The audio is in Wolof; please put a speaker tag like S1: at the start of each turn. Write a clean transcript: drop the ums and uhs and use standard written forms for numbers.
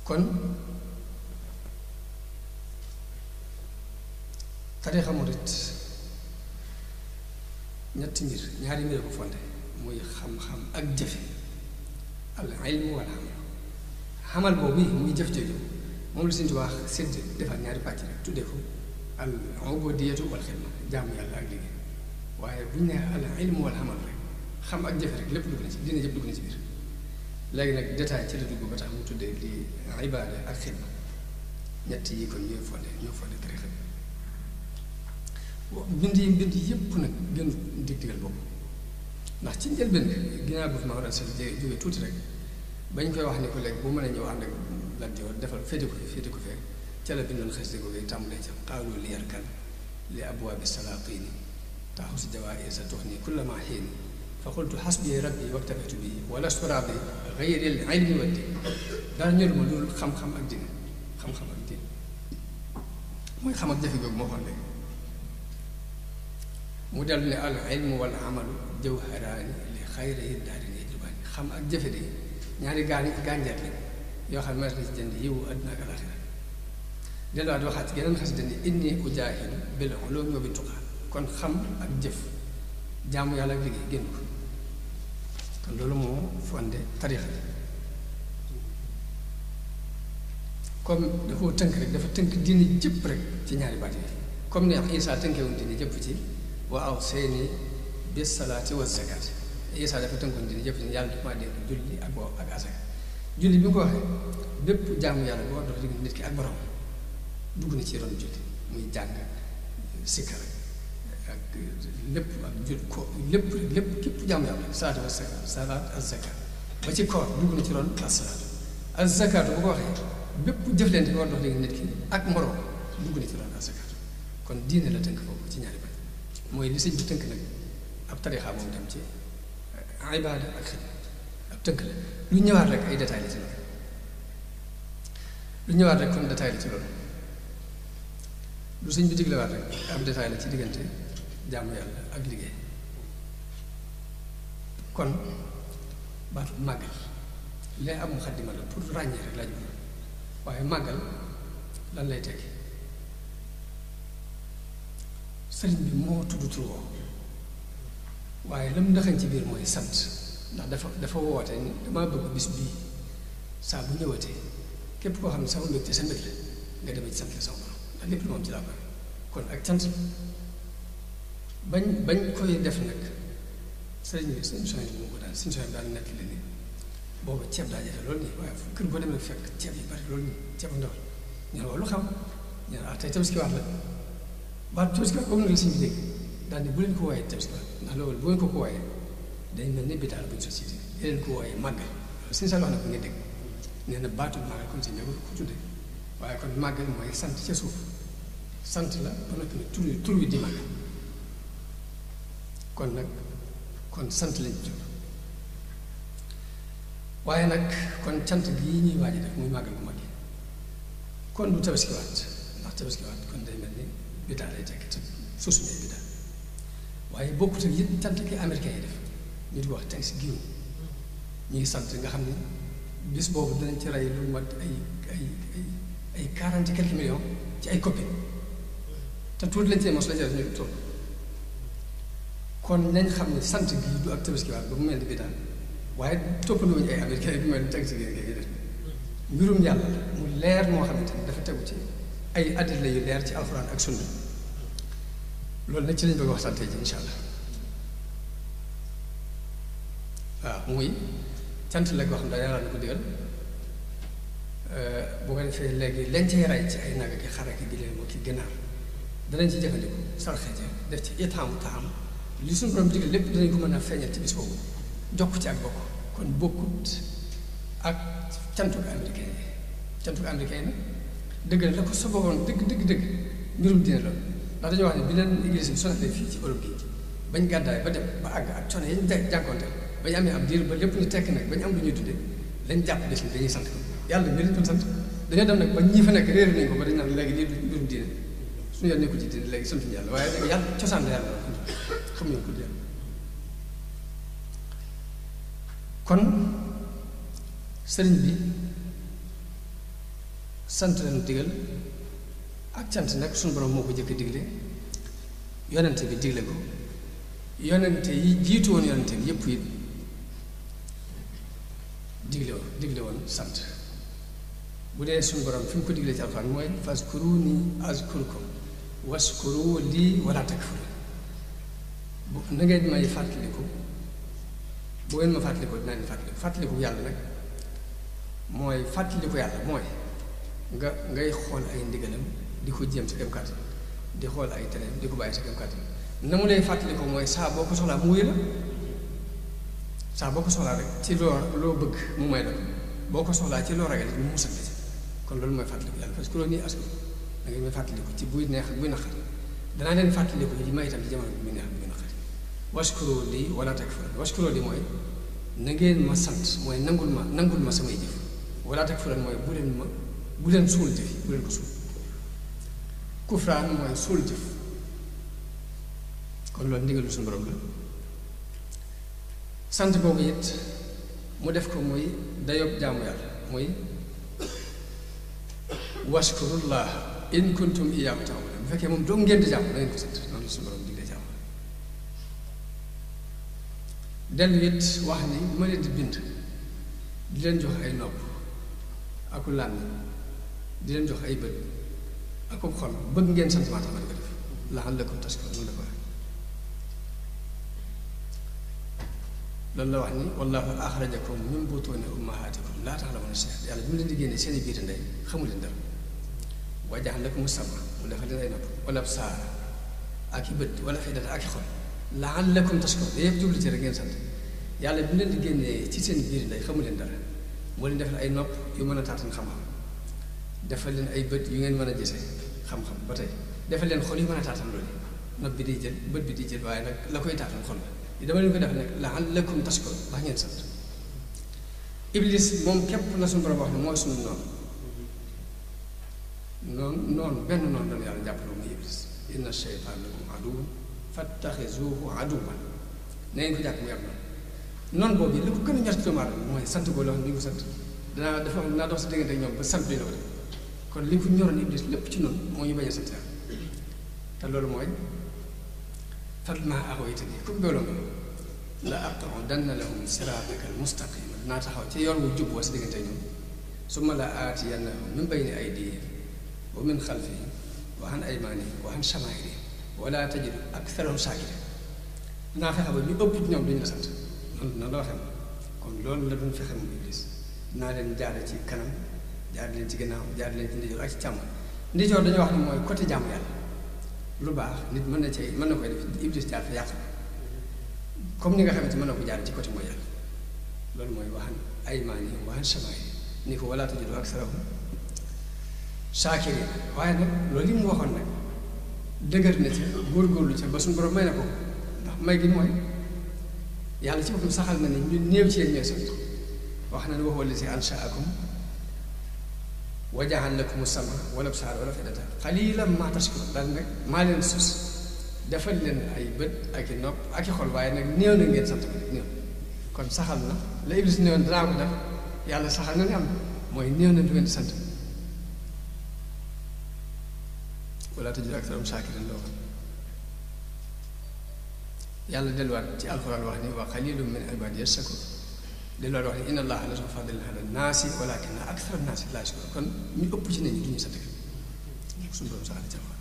S1: kon tariixa murit ñetti mbir ñaari mbir ko fonde muy xam-xam ak jëfe al ilmu wal amal xamal boobu muy jëf jooju moom la Sëñ Tuubaa sédd defal ñaari pàcc rek tuddee ko al ubudiyatu wal xidma jaamu yàlla ak liggéey waaye bu ñu nee al ilmu wal amal rek xam ak jëfe rek lépp dugg na ci dina jëpp dugg na ci biir léegi nag détail ci la dugg ba tax mu tuddee li ibaada ak xidma ñett yi kon ñoo fonde tariixa bi bind yépp nag gën digal boobu ndax ci njëlbéen ginnaaw bi fi ma war a sel jóge tuuti rek bañ koy wax ni ko léegi bu mën a ñëw ànd ak Lat Joor defal féete ko fee ca la bindoon xasida ko tàmbalee ca qaalu li yarkan li abwaabi salaatini taaxu si jawaair sa tux nii kulla ma xiini fa qultu xasbi rabbi waktafatu bi wala surabi gayril ilmi wa din dara ñor ma loolu xam-xam ak din xam-xam ak din mooy xam ak jafe googu moo xoon léegi mu dellu ne al ilmu wal amalu jawharaani li xayri daarini yajlubaani xam ak jëfe de ñaari gànjar lañ yoo xam ne mën na ci jënd yiwu àdduna ak alaxira delluwaat waxaat ci geneen xasida ni inni ujaahidu bil ulumi wa bit tuqaa kon xam ak jëf jaamu yàlla ak liggéey génn ko kon loolu moo fondé tariixa bi comme dafa tënk rek dafa tënk diine jëpp rek ci ñaari baat yi comme ne Isaa tënkewoon diine jëpp ci wa awsayni bis salaati wa zakaati Isaa dafa tënkoon diine jëpp ci yàlla dafa maa dégg julli ak boo ak asaka julli bi nga ko waxee bépp jaamu yàlla boo dox diggante nit ki ak borom dugg na ci ron julli muy jàng sikkar ak lépp ak jul ko lépp képp jaamu yàlla salaatu wa zakaat salaat ak zakaat ba ci koor dugg na ci ron as-salaatu ak zakaatu bu ko waxee bépp jëflante bi war dox diggante nit ki ak morom dugg na ci ron as-zakaatu kon diine la tënk foofu ci ñaari baat mooy li sëñ bi tënk nag ab tariixa moom dem ci ibaada ak xidma ab tënk la lu ñëwaat rek ay détails la ci loolu lu ñëwaat rek kon détail la ci loolu lu sëñ bi diglewaat rek ab détail la ci diggante jaamu yàlla ak liggéey kon baatu màggal lee am muxaddima la pour ràññee rek laa jublu waaye màggal lan lay tekki sëriñ bi moo tudd tur woo waaye lam ndaxañ ci biir mooy sant ndax dafa woote ni damaa bëgg bis bii saa bu ñëwatee képp koo xam ne sama mbégte sa mbég la nga demee ci sant la sama borom ndax lépp lu moom ci laa bëgg kon ak cant bañ koy def nag sëriñ bi suñu soñ bi moo ko daal suñu soñ bi daal nekk la ni booba ceeb daa jafe loolu nii waaye kër boo demee fekk ceeb yi bari loolu nii ceeb ndaw ñu ne lu xam ñu ne tey tabaski waat la baat tabaski waat comme na la sëñ bi dégg daal ni bu leen ko wooyee tabaski waat ndax loolu bu ngeen ko wooyee dañ mel ni bitaal buñ société leen ko wooyee màggal suñu sa wax na ko nga dégg nee na baatu màggal comme si ne ko tuddee waaye kon màggal mooy sant ca suuf sant la ba noppi nag tur wi di màggal kon nag kon sant lañ jur waaye nag kon cant gii ñuy waaj a def muy màggal bu mag yi kon du tabaskiwaat ndax tabaskiwaat kon day mel ni bidaa lay tekki te suusu ñooy bidaa waaye bokkut ak yëpp cant ki américain yi def ñu di wax Thanksgiving ñu ngi sant nga xam ne bis boobu danañ ci rey lu mat ay 40 quelques millions ci ay copines te tuuti lañ cee mos la ca def ñu toll kon nañ xam ne sant gii du ak tabaskiwaat ba mu mel ni bidaa waaye toppandoo ñu ay américain bi mel ni Thanksgiving gi def mbirum yàlla la mu leer moo xamante ni dafa tegu ci ay adilla yu leer ci alxuraan ak sunna loolu nag ci lañ bëgg wax sante ji insha allah waaw muy cant la koo xam ne yàlla na ko digal bu ko defee léegi lañ cay rey ci ay nag ki xar ak giléem ki ganaar danañ ci jëfandiku sarxe ja def ci itaamu taam li suñu borom digal lépp danañ ko mën a feeñal ci bis boobu jokk ci ak bokk kon bokkut ak cantuk américain yi cantuk américain yi nag dëgg la ko sobowoon dëgg mbirum diine la ndax dañoo wax ne bi leen église bi sonalee fii ci Europe gi bañ gàddaay ba dem ba àgg ak coono yañ jànkoonte bañ amee am diir ba lépp ñu tekk nag bañ am lu ñuy tuddee lañ jàpp bis ni dañuy sant ko yàlla mi leen doon sant dañoo dem nag ba ñii fa nekk réer nañ ko ba dañ naan léegi lii du mbirum diine suñu yoon nekkul ci diine léegi santuñu yàlla waaye nag yàlla cosaan la yàlla xam ñu ko yàlla kon sëriñ bi sant lañu digal ak cant nag suñu borom moo ko jëkk digle yonente bi digle ko yonente yi jiitu woon yonente bi yépp it digle woon sant bu dee suñu borom fi mu ko diglee ci alxuraan mooy fazkuruni azkurkum waskuru lii wala takfur na ngeen may fàttaliku bu ngeen ma fàttaliku dinaa leen fàttaliku yàlla nag mooy fàttaliku yàlla mooy ngay xool ay ndigalam di ko jéem sa kem kàttan di xool ay tereem di ko bàyyi sa kem kàttan na mu lay fàttaliku mooy saa boo ko soxlaa mu wuyu la saa boo ko soxlaa rek ci loo bëgg mu may la boo ko soxlaa ci loo ragal mu musal la ci kon loolu mooy fàttaliku yàlla parce que loolu nii askan da ngeen may fàttaliku ci buy neex ak buy naqar danaa leen fàttaliku yi may itam ci jamono bi muy neex ak buy naqar waskuro lii wala takfur waskuro lii mooy na ngeen ma sant mooy nangul ma samay jëf wala takfur mooy bu leen suul jëf yi bu leen ko suul kufraan mooy suul jëf kon loolu ndigalu suñu borom la sant boobu it mu def ko muy dayob jaamu yàlla muy waskurullah in kuntum iyyaahu ta'buduun bu fekkee moom doo ngeen di jaamu da ngeen ko sant noonu la suñu borom diglee jaamu dellu it wax ni bu ma leen di bind di leen jox ay nopp aku làmmiñ di leen jox ay bët akub xol bëgg ngeen sant maa tax ma di ko def la'allakum tashkuruun loolu la ko wax loolu la wax ni wallaahu axrajakum min butuuni ummahaatikum laa ta'lamuuna shay'an yàlla bi mu leen di génne seeni biir ndey xamu leen dara wa ja'ala lakumu sam'a mu defal leen ay nopp wala absaar ak i bët wala af'idatan ak i xol la'allakum tashkuruun yëpp jublu ci rek ngeen sant yàlla bi mu leen di génnee ci seen biir ndey xamu leen dara moo leen defal ay nopp yu mën a taatan xam-xam defal leen ay bët yu ngeen mën a gisee xam-xam ba tey defal leen xol yu mën a taatan loolu nopp bi di jël bët bi di jël waaye nag la koy taatan xol la dama leen ko def nag la'allakum tashkuruun ndax ngeen sant iblis moom képp la suñu borom wax ne mooy suñu noonu benn noonu dañu yàlla jàppaloo muy iblis inna shaytaana lakum aduwwun fattaxizuuhu aduwwan na ngeen ko jàpp mu yàlla noonu boobu li ko gën a ñor ci doomu aadama mooy sant boo loo xam ne ko sant dinaa dox sa diggante ak ñoom ba sant duñu la ko def kon li ko ñoroon iblis lépp ci noonu moo ñu bañ a sant yàlla te loolu mooy fabimaa aghwaytanii comme dooloo nga la aqudanna lahum siraatakal mustaqiim dinaa taxaw ci yoon wu jub wa sa diggante ñoom summa la aatiyannahum min bayni aydihim wa min xalfihim wa an aymaanihim wa an shamaa'ilihim wa laa tajidu aktharahum shaakiriin dinaa fexe ba ñu ëpp ci ñoom duñu la sant noonu la waxee kon loolu la doon fexe moom iblis dinaa leen jaare ci kanam jaar leen ci gannaaw jaar leen ci ndijoor ak ci càmm ndijoor dañoo wax ne mooy côté jàmm yàlla lu baax nit mën na koy def iblis jaar fa yàq comme ni nga xamante mën na ko jaar ci côté mooy yàlla loolu mooy waxan aymaanihim wa an shamaa'ilihim ni ko wala tajidu aktharahum shaakiriin waaye nag loolu li mu waxoon nag dëgër na ca góorgóorlu ca ba suñu borom may na ko ndax may gi mooy yàlla ci boppam saxal na ne ñu néew ci yéen ñooy sant wax na ne wa huwa llazii ansha'akum wa ja'ala lakumu sam'a wal absaara wal af'idata qaliilan maa tashkuruun daal nag maa leen sos defal leen ay bët ak i nopp ak i xol waaye nag néew na ngeen sant ko néew kon saxal na la Iblis néewoon danaa ko def yàlla saxal na ne am mooy néew na du ngeen sant wala tajidu aktharahum shaakiriin loo xam yàlla delluwaat ci alxuraan wax ni wa qaliilun min ibaadiya shakuur delluwaat wax ni inna allaha lazuu fadlin ala naasi walaakinna akthara naasi laa yashkuruun kon ñu ëpp ci nit ñi du ñu sant suñu borom saxal ci alxuraan